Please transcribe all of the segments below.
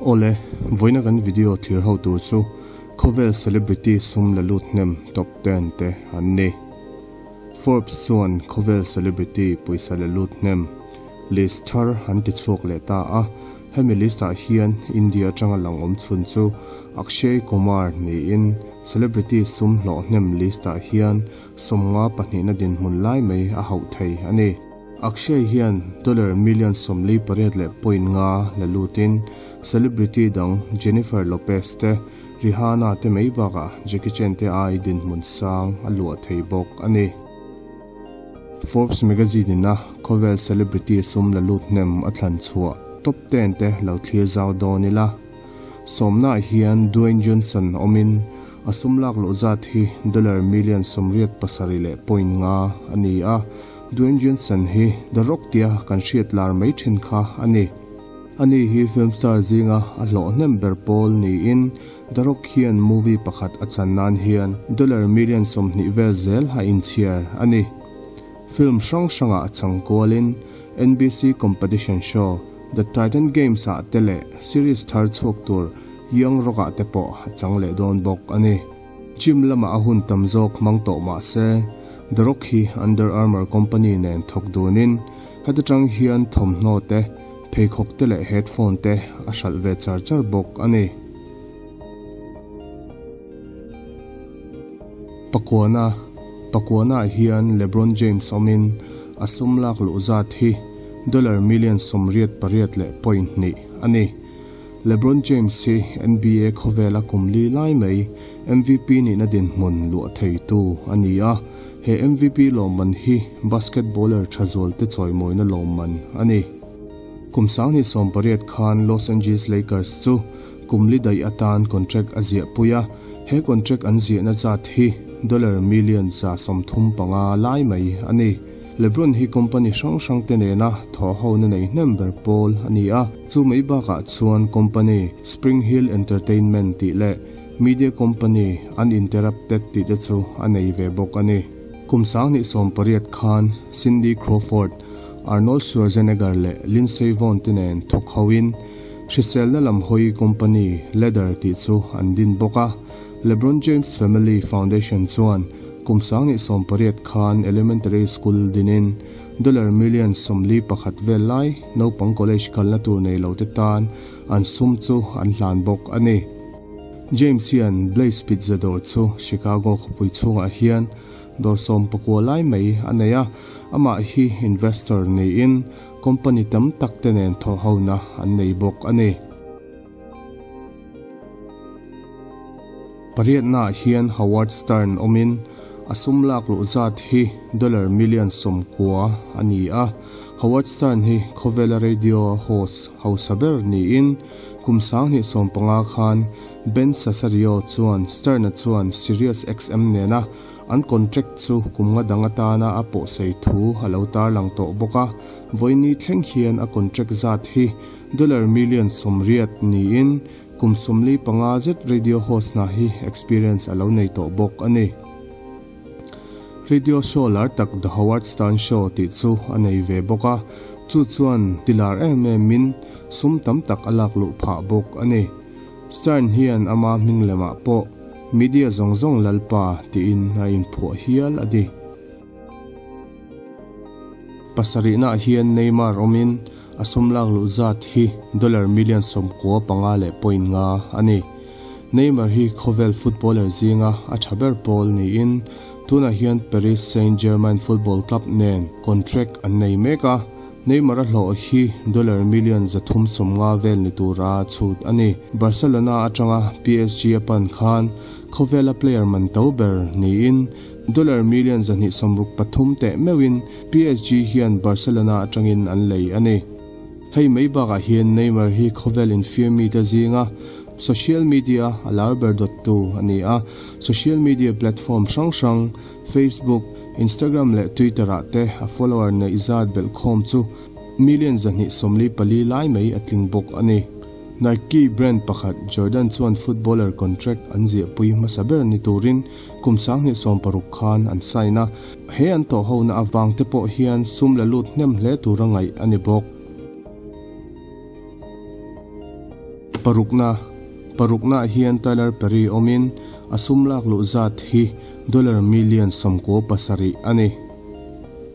Awle, vawiina kan video thlir ho tur chu khawvel celebrity sum la lut hnem top ten te an ni. Forbes chuan khawvel celebrity pawisa la lut hnem list thar an ti chhuak leh ta a, hemi list ah hian India atanga lang awm chhun chu Akshay Kumar niin celebrity sum hlawh hnem list ah hian 50 pahnihna dinhmun lai mai a hauh thei a ni. Akshay hian dollar million 48 leh point nga la lutin celebrity dang Jennifer Lopez te, Rihanna te mai bakah Jackie Chan te ai dinhmun sang a luah thei bawk a ni. Forbes magazine ina khawvel celebrity sum la lut hnem a thlan chhuah top ten te lo thlir zau dawn ila. Sawmnaah hian Dwayne Johnson awmin a sum lak loh zat hi dollar million 87 leh point nga a ni a. Dwayne Johnson hi The Rock tia kan hriat lar mai thin kha a ni. Ani hi film star zinga a hlawh hnem ber pawl niin The Rock hian movie pakhat a chan nan hian dollar million 20 vel zel a inchhiar a ni. Film hrang hrangah chang kualin NBC competition show The Titan Games ah te leh series thar chhuak tur Young Rock ah te pawh a chang leh dawn bawk a ni. Gym lamah a hun tam zawk hmang tawh mah se, The Rock hi Under Armour company nen thawk dunin heta tang hian thawmhnaw te, pheikhawk te leh headphone te a hralh ve char char bawk a ni. Pakuana, Pakuana ah hian LeBron James awmin a sum lak luh zat hi dollar million 88 leh point hnih a ni. LeBron James hi NBA khawvela kum li lai mai MVP nihna dinhmun luah theitu a ni a, he MVP lawmman hi basketballer tha zualte chawimawina lawmman a ni. Kum 2018 khan Los Angeles Lakers chu kum li daih atan contract a ziah pui a, he contract an ziahna zat hi dollar million 135 lai mai a ni. LeBron hi company hrang hrang te nena thawh hona nei hnem ber pawl a ni a, chu mai bakah chuan company Spring Hill Entertainment tih leh media company Uninterrupted tih te chu a nei ve bawk a ni. Kum 2018 khan Cindy Crawford, Arnold Schwarzenegger leh Lindsey Vonn te nen thawk hoin hriselna lam hawi company Ladder tih chu an din bawk a. LeBron James Family Foundation chuan kum 2018 khan elementary school dinin dollar million 41 vel lai naupang college kalna tur nei lo te tan an sum chu an hlan bawk a ni. James hian Blaze Pizza dawr chu Chicago khawpui chhungah hian dawr 19 lai mai a nei a, amah hi investor niin company tam tak te nen thawh hona an nei bawk a ni. Pariatnaah hian Howard Stern awmin a sum lak luh zat hi dollar million 90 a ni a. Howard Stern hi khawvela radio host hausa ber niin kum 2015 khan Ben Sasario chuan Stern-a chuan Sirius XM nena an contract chu kum nga dang atana a pawhsei thu a lo tarlang tawh bawk a. Vawiini thleng hian a contract zat hi dollar million 80 niin kum 45 zet radio host hna hi experience a lo nei tawh bawk a ni. Radio show lar tak The Howard Stern Show tih chu a nei ve bawk a, chu chuan tilar em emin sum tam tak a lak luh phah bawk a ni. Stern hian ama hming lemah pawh media zawng zawng lalpa tiin a inphuah hial a ni. Pasarihnaah hian Neymar awmin a sum lak luh zat hi dollar million 95 leh point nga a ni. Neymar hi khawvel footballer zinga a tha ber pawl niin tunah hian Paris Saint-Germain football club nen contract an nei mek a, Neymar a hlawh hi dollar million 350 vel ni tura chhut a ni. Barcelona atanga PSG a pan khan khawvela player man to ber niin dollar million 263 teh meuhin PSG hian Barcelona atangin an lei a ni. Hei mai bakah hian Neymar hi khawvel infiammi te zinga social media a lar ber dawttu a ni a, social media platform hrang hrang Facebook, Instagram leh Twitter ah te a follower neih zat belh khawm chu million 244 lai mai a tling bawk a ni. Nike brand pakhat Jordan chuan footballer contract an ziahpui hmasa ber ni turin kum 2016 khan an sign a, he an tawh hona avang te pawh hian sum la lut hnem hle tura ngaih a ni bawk. Parukna, Paruknaah hian Tyler Perry awmin a sum lak luh zat hi dollar million 97 a ni.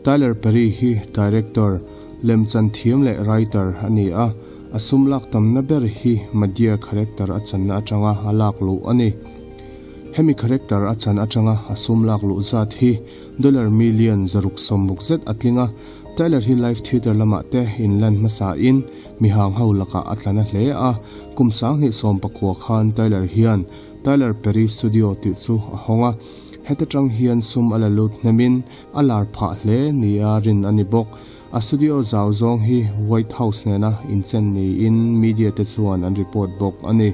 Tyler Perry hi director, lemchan thiam leh writer a ni a, a sum lak tamna ber hi Madea character a channa atanga a lak luh a ni. Hemi character a chan atanga a sum lak luh zat hi dollar million 160 zet a tling a, Tyler hi live theatre lamah te inlan hmasain mihang ho lakah a tla na hle a, kum 2019 khan Tyler hian Tyler Perry Studio tih chu a hawng a, heta tang hian sum a la lut hnemin a lar phah hle nia rin a ni bawk. A studio zau zawng hi White House nena inchen niin media te chuan an report bawk a ni.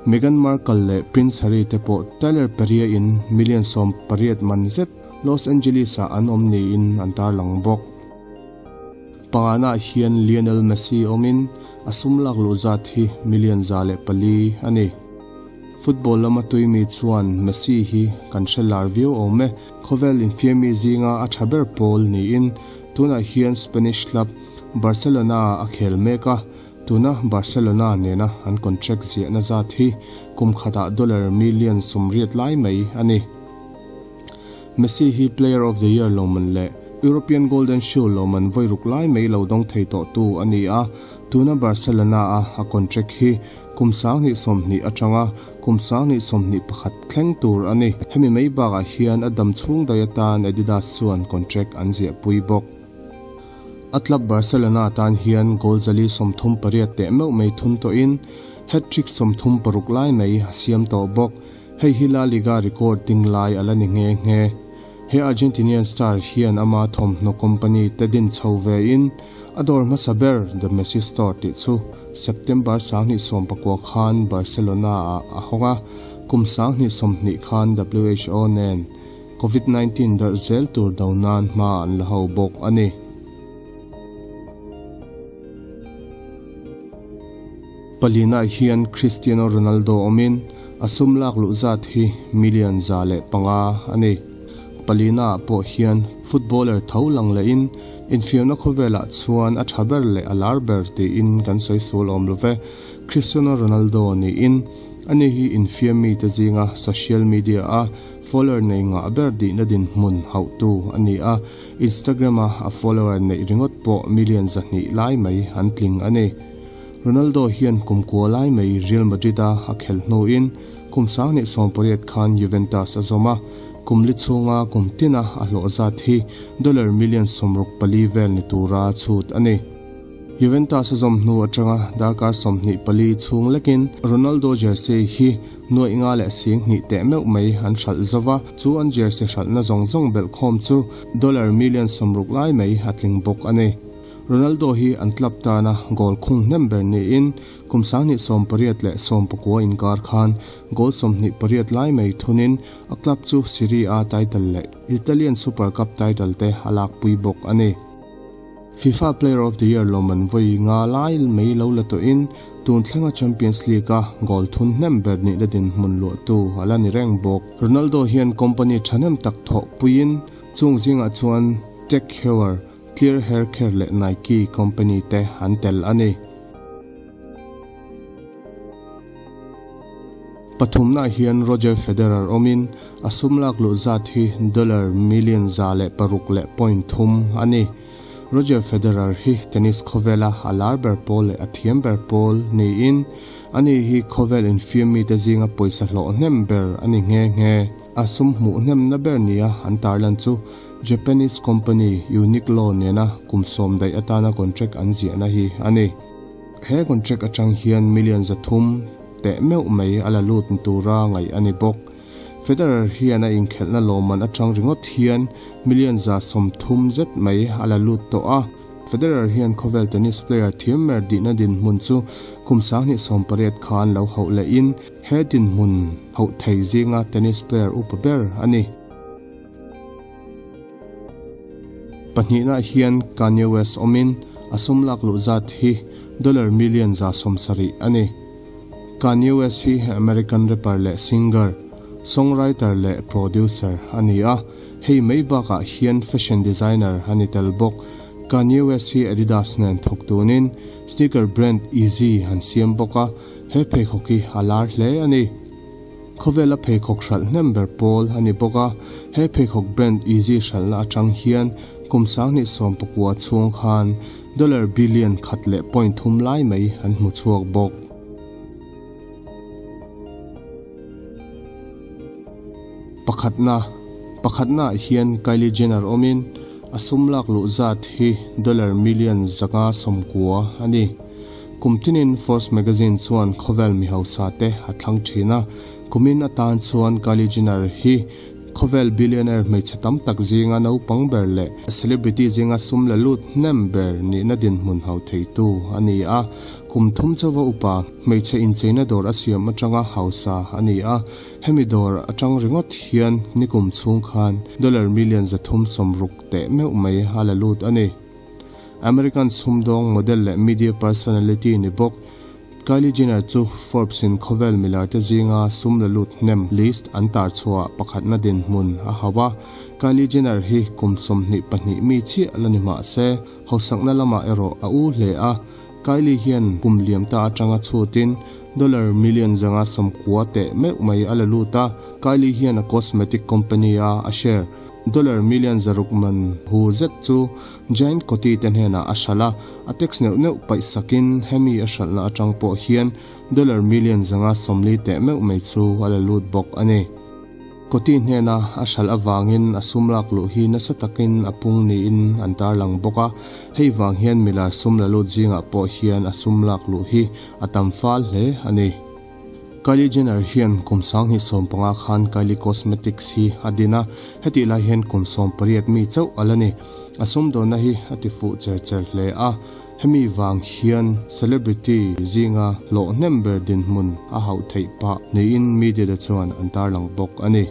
Meghan Markle leh Prince Harry te pawh Tyler Perry-a in million 18 man zet Los Angeles-ah an awm niin an tarlang bawk. Panganaah hian Lionel Messi awmin a sum lak luh zat hi million 104 a ni. Football lama tuimi chuan Messi hi kan hre lar viau awm e. Khawvel infiammi zinga a tha ber pawl niin tunah hian Spanish club Barcelona a khel mek a, tuna Barcelona nena an contract ziahna zat hi kum khatah dollar million 80 lai mai a ni. Messi hi Player of the Year lawmman leh European Golden Shoe lawmman vawi ruk lai mai lo dawng thei tawhtu a ni a, tuna Barcelona-a a contract hi kum 2020 atanga kum 2021 thleng tur a ni. Hemi mai bakah hian a dam chhung daih atan Adidas chuan contract an ziahpui bawk. A club Barcelona tan hian goal 438 teh meuh mai thun tawhin hat-trick 36 lai mai a siam tawh bawk. Hei hi La Liga record ding lai a la ni nghe nghe. He Argentinian star hian ama thawmhnaw company te din chho vein a dawr hmasa ber The Messi Store tih chu September 2019 khan Barcelona-ah a hawng a, kum 2020 khan WHO nen Covid 19 darh zel tur do nan hma an la ho bawk a ni. Palinaah hian Cristiano Ronaldo awmin a sum lak luh zat hi million 105 a ni. Palinaah pawh hian footballer tho lang lehin infiamna khawvelah chuan a tha ber leh a lar ber tiin kan sawi sual awm lo ve. Cristiano Ronaldo niin ani hi infiam mite zinga social media-a follower nei ngah ber dihna dinhmun hauhtu a ni a, Instagram-a a follower neih ringawt pawh million 200 lai mai an tling a ni. Ronaldo hian kum kua lai mai Real Madrid-a a khelh hnuin kum 2018 khan Juventus a zawm a, kum li chhunga kum tina a hlawh zat hi dollar million 64 vel ni tura chhut a ni. Juventus a zawm hnu atanga darkar 24 chhung lekin Ronaldo jersey hi nuaih nga leh sing hnih teh meuh mai an hralh zo va, chu an jersey hralhna zawng zawng belhkhawm chu dollar million 60 lai mai a tling bawk a ni. Ronaldo hi an club tana goal khung hnem ber niin kum 2018 leh 19 inkar khan goal 28 lai mai thunin a club chu Serie A title leh Italian Super Cup title te a lakpui bawk a ni. FIFA Player of the Year lawmman vawi nga lai mai lo la tawhin tun thlenga Champions League-a goal thun hnem ber nihna dinhmun luahtu a la ni reng bawk. Ronaldo hian company thahnem tak thawhpuiin chung zingah chuan Tag Heuer, Clear Hair Care leh Nike company te an tel a ni. Pathumnaah hian Roger Federer awmin a sum lak luh zat hi dollar million 106.3 a ni. Roger Federer hi tennis khawvela a lar ber pawl leh a thiam ber pawl niin ani hi khawvel infiam mite zinga pawisa hlawh hnem ber a ni nghe nghe. A sum hmuh hnemna ber nia an tarlan chu Japanese company Uniqlo nena kum sawm daih atana contract an ziahna hi a ni. He contract atang hian million 300 teh meuh mai a la lut ni tura ngaih a ni bawk. Federer hian a inkhelhna lawmman atang ringawt hian million 130 zet mai a la lut tawh a. Federer hian khawvel tennis player thiam mer dihna dinhmun chu kum 2018 khan lo hauh lehin he dinhmun hauh thei zinga tennis player upa ber a ni. Pahnihnaah hian Kanye West awmin a sum lak luh zat hi dollar million 170 a ni. Kanye West hi American rapper leh singer, songwriter leh producer a ni a, hei mai bakah hian fashion designer a ni tel bawk. Kanye West hi Adidas nen thawk tunin. Sneaker brand Yeezy an siam bawk a, he pheikhawk hi a lar hle a ni. Khawvela pheikhawk hralh hnem ber pawl a ni bawk a, he pheikhawk brand Yeezy hralhna atang hian kum 2019 chhung khan dollar billion khat leh point thum lai mai an hmu chhuak bawk. Pakhatna, Pakhatnaah hian Kylie Jenner awmin a sum lak luh zat hi dollar million 190 a ni. Kum tinin Forbes magazine chuan khawvel mi hausa te a thlang thin a, kumin atan chuan Kylie Jenner hi khawvel billionaire hmeichhe tam tak zinga naupang ber leh celebrity zinga sum la lut hnem ber nihna dinhmun hau theitu a ni a. Kum thum chauva upa hmeichhe incheina dawr a siam atanga hausa a ni a, hemi dawr atang ringawt hian nikum chhung khan dollar million 360 teh meuh mai a la lut a ni. American sumdawng model leh media personality ni bawk Kylie Jenner chu Forbes in khawvel milar te zinga sum la lut hnem list an tar chhuah pakhatna dinhmun a hauh a. Kylie Jenner hi kum 22 mi chiah la ni mah se, hausakna lamah erawh a u hle a. Kylie hian kum liam ta atanga chhutin dollar million 190 teh meuh mai a la lut a. Kylie hian a cosmetic company a a share dollar million 600 man hu zet chu Giant Coty te hnenah a hralh a, a tax neuh neuh paih sakin hemi a hralhna atang pawh hian dollar million 140 teh meuh mai chu a la lut bawk a ni. Coty hnena a hralh avangin a sum lak luh hi nasa takin a pung niin an tarlang bawk a, hei vang hian milar sum la lut zingah pawh hian a sum lak luh hi a tam fal hle a ni. Kylie Jenner hian kum 2015 khan Kylie Cosmetics hi a din a, hetih lai hian kum 18 mi chauh a la ni. A sumdawnna hi a ti fuh cher cher hle a, hemi vang hian celebrity zinga hlawh hnem ber dinhmun a hauh theih pah niin media te chuan an tarlang bawk a ni.